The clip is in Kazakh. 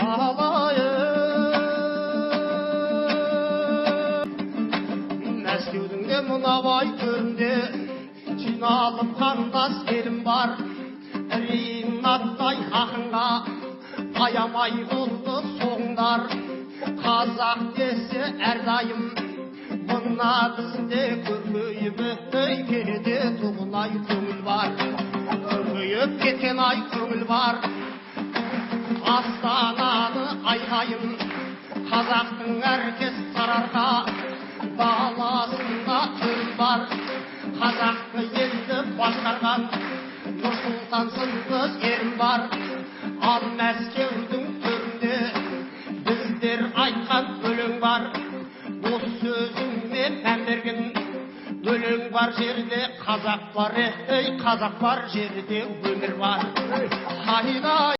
Алайын. Мәскеудің де мынау төрінде жиналып қандас елім бар. Ринаттай ақынға аямай қолды соғыңдар. Қазақ десе әрдайым мына бізде көркейіп кететұғын ай көңіл бар. Көркейіп кеткен ай көңіл бар. Астананы айқайын қазақтың әркез Сарыарқа даласында төрім бар. Қазақты елді басқарған Нұрсұлтан сынды ерім бар. Ал Мәскеудің төрінде біздер айтқан өлең бар. Осы сөзіңе мән бергін. Өлең бар жерде қазақ бар, ей, қазақ бар жерде өмір бар. Хайда.